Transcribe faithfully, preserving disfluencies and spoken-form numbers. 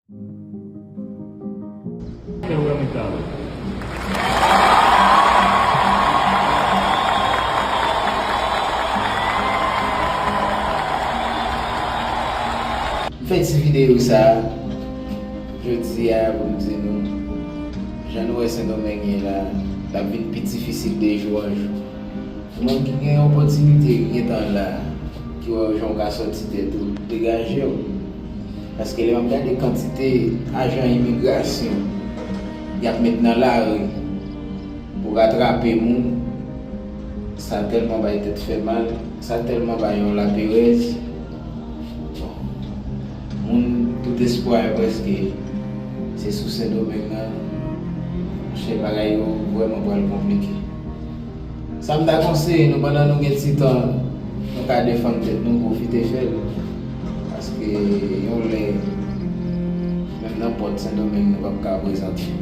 Fè wè mwen ta wè. M fè ti videyo sa a jodi a pou m di nou, jan nou wè Sendomeng ye la, l ap vin pi difisil de jou an jou. Ou menm ki gen opòtinite, ki gentan la, ki wè jan w ka sòti tèt ou, degaje w. Paske lè m ap gade kantite ajan imigrasyon y ap met nan lari pou ratrape moun, sa tèlman bay tèt fè mal, sa tèlman bay yon laperèz. Bon, moun tout espwa yo prèske se sou Sendomeng nan. Monchè, bagay yo vrèman pral konplike. Sa m ta konseye nou, pandan nou gen ti tan, nou ka defann tèt nou, pwofite fè l. Paske yon lè, menm nan pòt Sendomeng, nou p ap ka prezante.